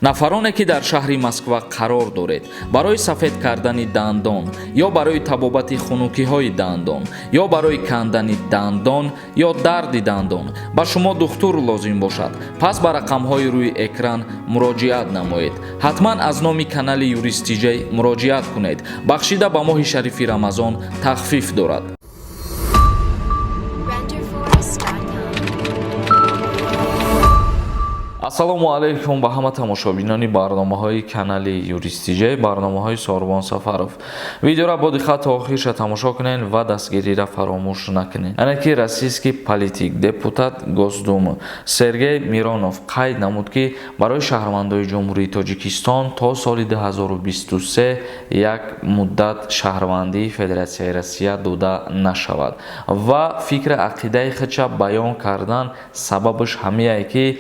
Нафароне, ки дар шаҳри Москва қарор доред, барои сафед кардани дандон ё барои табобати хунукиҳои дандон ё барои кандани дандон ё дарди дандон ба шумо духтур лозим бошад, пас ба рақамҳои рӯи экран муроҷиат намоед. Ҳатман аз номи канали Юристиҷай муроҷиат кунед. Бахшида ба моҳи шарифи Рамазон тахфиф дорад. Renderforest.com. Ассалому алайкум ба ҳама тамошобинони барномаҳои канали Юристиҷай, барномаҳои Сорбон Сафаров. Видеора бо диққат то охирша тамошо кунед ва дастгириро фаромӯш накунед. Яъне ки российский политик, депутат Госдумы Сергей Миронов қайд намуд, ки барои шаҳрвандои Ҷумҳурии Тоҷикистон то соли 2023 як муддат шаҳрвандии Федератсияи Россия дода нашавад ва фикри ақидаи худша баён кардан. Сабабаш ҳамияе, ки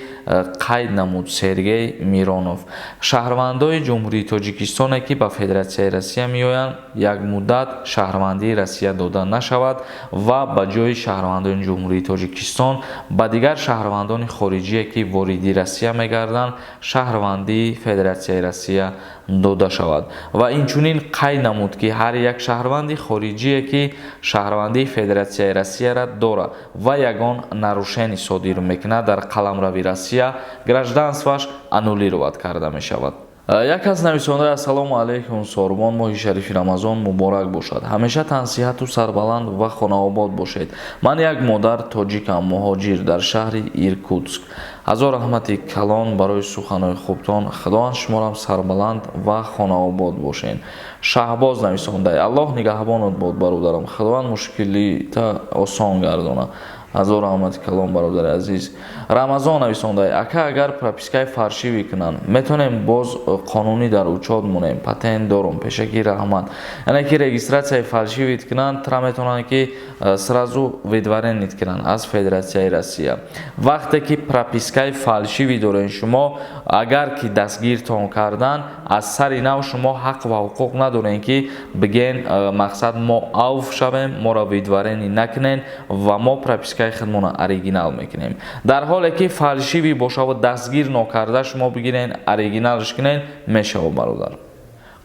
қайд намуд Сергей Миронов: шаҳрвандои Ҷумҳурии Тоҷикистоне, ки ба Федератсияи Россия меоянд, як муддат шаҳрвандии Россия дода нашавад ва ба ҷои шаҳрвандони Ҷумҳурии Тоҷикистон ба дигар шаҳрвандони хориҷие, ки вориди Россия мегарданд, шаҳрвандии Федератсияи Россия дода шавад. Ва инчунин қайд намуд, ки ҳар як шаҳрванди хориҷие, ки шаҳрвандии Федератсияи Россияра дорад ва ягон нарушение содир мекунад дар қаламрави Россия, гражданствоаш аннулировать карда мешавад. Як аз нависондаи: «Ассалому алайкум, Сорбон, моҳи шарифи Рамазон муборак бошад. Ҳамеша тансиҳату сарбаланд ва хонаобод бошед. Ман як модар тоҷикам, муҳоҷир дар шаҳри Иркутск. Ҳазор раҳмати калон барои суханои хубтон. Худованд шуморам сарбаланд ва хонаобод бошед». Шаҳбоз нависондаи: «Аллоҳ нигаҳбонот бод, бародарам. Худованд мушкилита осон гардонад». Ҳазор раҳмати калон, бародари азиз. Рамазон нависондаи: «Ака, агар пропискаи фальшивый кунанд, метавонем боз қонунӣ дар учёт монем? Патент дорум. Пешакӣ раҳмат». Яъне ки регистрацияи фальшивый кунанд, тра метавонанд, ки сразу выдворение кунанд аз Федератсияи Россия. Вақте ки пропискаи фальшивый дорен шумо, агар ки дастгиртон кардан, аз сари нав шумо ҳақ ва ҳуқуқ надорем, ки бигӯен, мақсад, мо авф шавем, моро выдворение накунен ва мо пропискаи худмонро оригинал мекунем. Дар ҳоле ки фальшивый бошаву дастгир нокарда шумо бигирен, оригиналш кунен, мешава, бародар.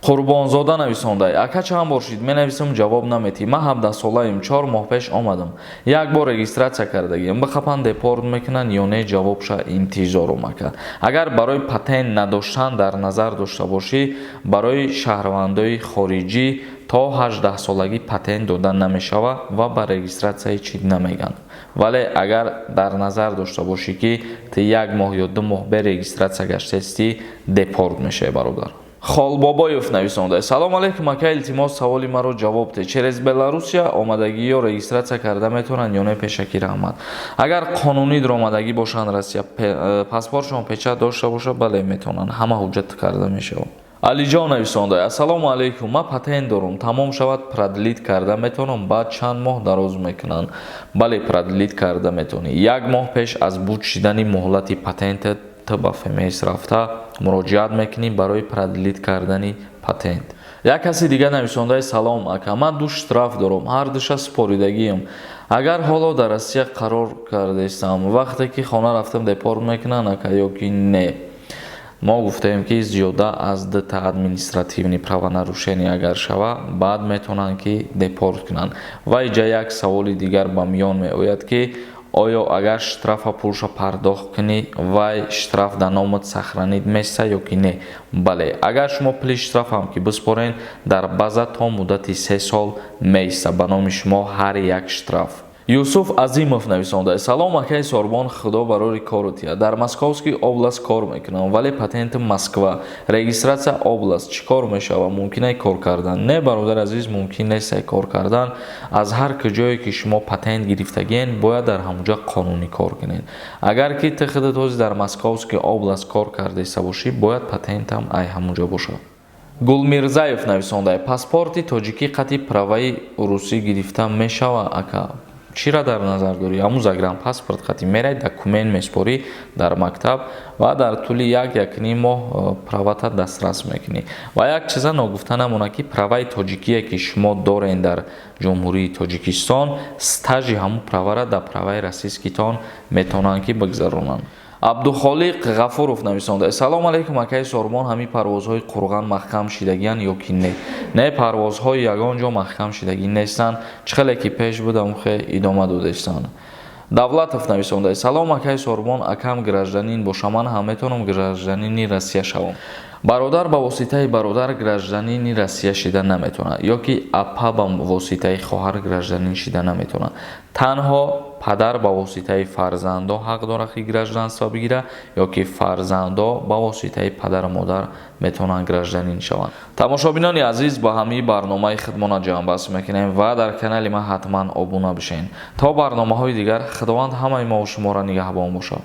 Қурбонзода нависондай: «Ака, чанд бор шид менависам, ҷавоб наметӣ. Ман 17-солаем, 4 моҳ пеш омадам, як бор регистрация кардагиам. Бихапан, депорт мекунанд ё не? Ҷавобша интизорум, ака». Агар барои патент надоштан дар назар дошта бошӣ, барои шаҳрвандои хориҷӣ то 18-солагӣ патент дода намешавад ва ба регистрацияи чӣ намегӯянд. Вале агар дар назар дошта бошӣ, ки ту як моҳ ё 2 моҳ бе регистрация гаштаистӣ, депорт мешавӣ, бародар. Холбобоев нависонда: «Салом алейкум, ака, илтимос, саволи маро ҷавоб де. Через Беларусия омадагиё регистрация карда метавонанд ё не? Пешакӣ раҳмат». Агар қонунӣ даромадагӣ бошанд Россия, паспортшон печать дошта бошад, бале, метавонанд, ҳама ҳуҷҷат карда мешавад. Алиҷон нависонда: «Ассалому алайкум, ман патент дорум, тамом шавад, продлить карда метавонам? Баъд чанд моҳ дароз мекунанд?» Бале, продлить карда метавонӣ. Як моҳ пеш аз буд шидани муҳлати патентат ту ба ФМС рафта муроҷиат мекунӣ барои продлить кардани патент. Як каси дигар нависондаи: «Салом, ака, ман ду штраф дорам, ҳар душа супоридагиам. Агар ҳоло дар Россия қарор кардаистам, вақте ки хона рафтам, депорт мекунанд, ака, ё ки не?» Мо гуфтаем, ки зиёда аз дута административный правонарушение агар шава, баъд метавонанд, ки депорт кунанд. Ва иҷа як саволи дигар ба миён меояд, ки оё агар штрафа пулша пардохт кунӣ, вай штраф дар номат сохранить места ё ки не? Бале, агар шумо пули штрафам ки биспорен, дар база то муддати 3 сол меиста ба номи шумо ҳар як штраф. Юсуф Азимов нависонда: «Салом, акаи Сорбон, худо барори кору тия. Дар Московский область кор мекунам, вале патенти Москва, регистрация область. Чӣ кор мешава? Мумкин кор кардан?» Не, бародари азиз, мумкин нест кор кардан. Аз ҳар куҷое ки шумо патент гирифтагиен, бояд дар ҳамонҷа қонунӣ кор кунед. Агар ки ту худат ҳозир дар Московский область кор кардаиста бошӣ, бояд патентам ай ҳамонҷа бошад. Гулмирзаев нависонда: «Паспорти тоҷикӣ қати праваи русӣ гирифта мешава, ака?» Чиро дар назар дорӣ? Ҳамун загранпаспорт қати мерай, документ меспорӣ дар мактаб ва дар тӯли як, якним моҳ правата дастрас мекунӣ. Ва як чиза ногуфта намонад, ки праваи тоҷикие, ки шумо дорен дар Ҷумҳурии Тоҷикистон, стажи ҳамун правара дар праваи российскийтон метавонанд, ки бигзаронанд. Абдухолиқ Ғафуров нависонда: «Салом алейкум, акаи Сорбон, ҳамин парвозҳои Қурған маҳкам шидагиянд ё ки не?» Не, парвозҳои ягон ҷо маҳкам шидагӣ нестанд, чӣ хеле ки пеш будам, хе идома додаистанд. Давлатов нависонда: «Салом, акаи Сорбон, акам гражданин боша, ман ҳам метавонам гражданини Россия шавам?» Бародар ба воситаи бародар гражданини Россия шида наметавонад ё ки апа ба воситаи хоҳар гражданин шида наметавонад. Танҳо падар ба воситаи фарзандо ҳақ дорад, ки гражданство бигирад, ё ки фарзандо ба воситаи падару модар метавонанд гражданин шаванд. Тамошобинони азиз, ба ҳамаи барномаи худмона ҷамъбаст мекунем ва дар канали ман ҳатман обуна бишед. То барномаҳои дигар Худованд ҳамаи мову шуморо нигаҳбон бошад.